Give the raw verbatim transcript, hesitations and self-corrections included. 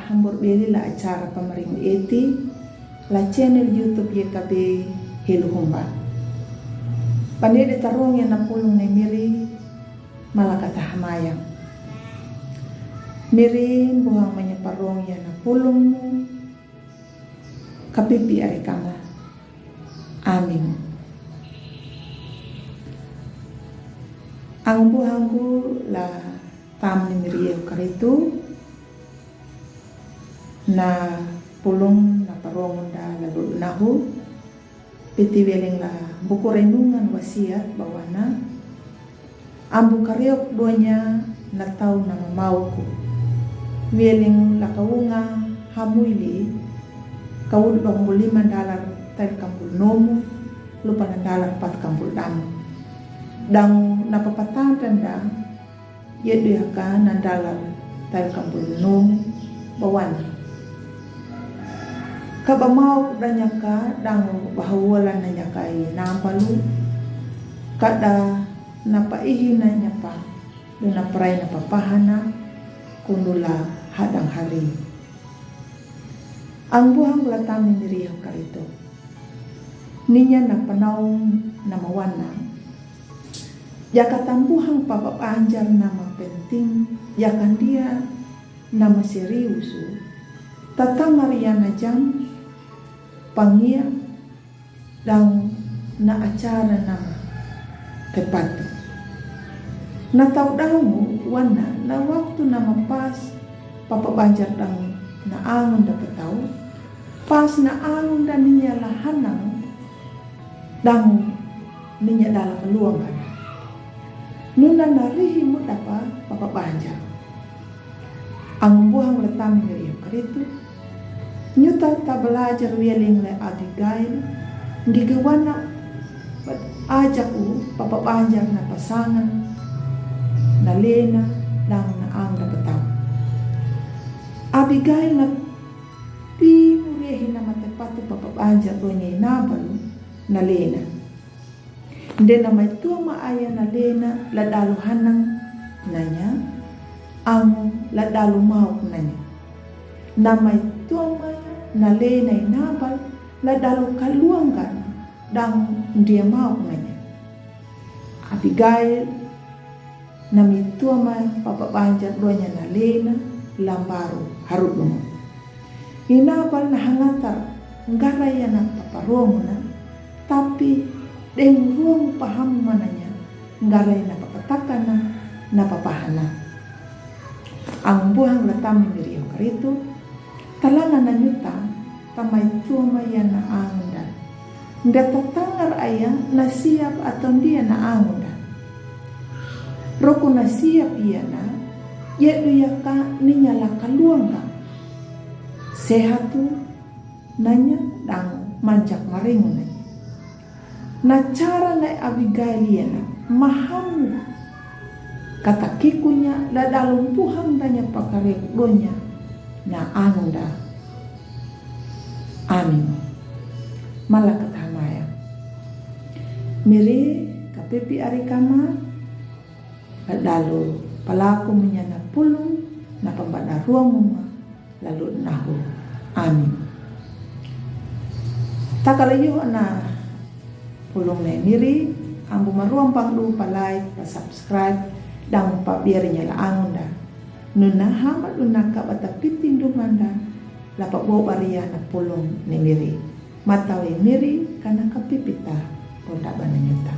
Hambur beli la acara pamaring eti la channel YouTube Y K B Helu Humba. Panede tarong ya na pulung ne miri malakata hamayang. Miri buhang manya parong ya na pulung mu kapipi ari kama. Amin. Ang buhangku la tam ni miri e karitu. Na pulung na parong da lalu nahu. Piti weling la buku renungan wasiat bawana. Ambu kariok donya na tau na mamauku. Weling la kaunga hamuili kaud bangku lima dalar tail kampul nomu lupa na dalar pat kampul damu. Dangu na papatang tanda. Yeduyaka na dalar tail kampul nomu bawana. Ka bamauk danyaka dangu bahawalan nanyaka i nampalu. Kada na paihi nanyapa duna prai na papahana kundula hadang hari. Ang buhang la tam ni miri e karitu. Ninya na panaung na mawana. Jaka tambuhang papabanjar nama penting, jaka dia nama seriusu. Tatangar ya na jam pangia dang na acara nama tepatu. Na tau dangu wana na waktu nama pas papabanjar dang na angun da petau. Pas na angun da ninya la hanang dangu ninya dala kaluangan. Nuna na rihi mudapa papabanjar. Ang buhang la tam ni miri e karitu. Nyuta ta balajar weling la Abigail. Ngiki wana ajaku papabanjar na pasangan na lena dang na ang da petau. Abigail na pi muriahi nama tepatu papabanjar donya i nabalu na lena. Nde nama i tuama aya na lena la dalu hanang nanya, angu la dalu mauk nanya. Nama i tuama na lena i nabal la dalu kaluangan dang ndia mauk nanya. Abigail Nami tua ma papabanjar donya na lena lambaru harudungu. I Nabal na hangatar ngarai na paparomuna, tapi deng ruang paham mananya ngarai na papatakana na papahana. Ang buhang la tami miriu karitu, talanga na nyuta, tamai tua ma ia na angunda. Nda tatangar aya na siap atau ndia na angunda. Roko na siap ia na, ia duya ka ninya la kaluanga. Sehatu nanya dang manjak maringu nanya. Na cara na Abigail ia na mahamu kata kikunya la dalum buhang danya pakarek donya na angunda. Amin. Malakata maya. Miri kapipi ari kama la dalu palaku munya na pulung na pambada ruang muma lalu nahu. Amin. Takala yuh na pulung ne miri, ambu maruang pangdu pa like, pa subscribe, dang pa biar nya la angunda. Nuna hama duna ka bata piting dumanda, la pa bo baria na pulung ne miri. Matawi miri kana kapipita, punda bana nyuta.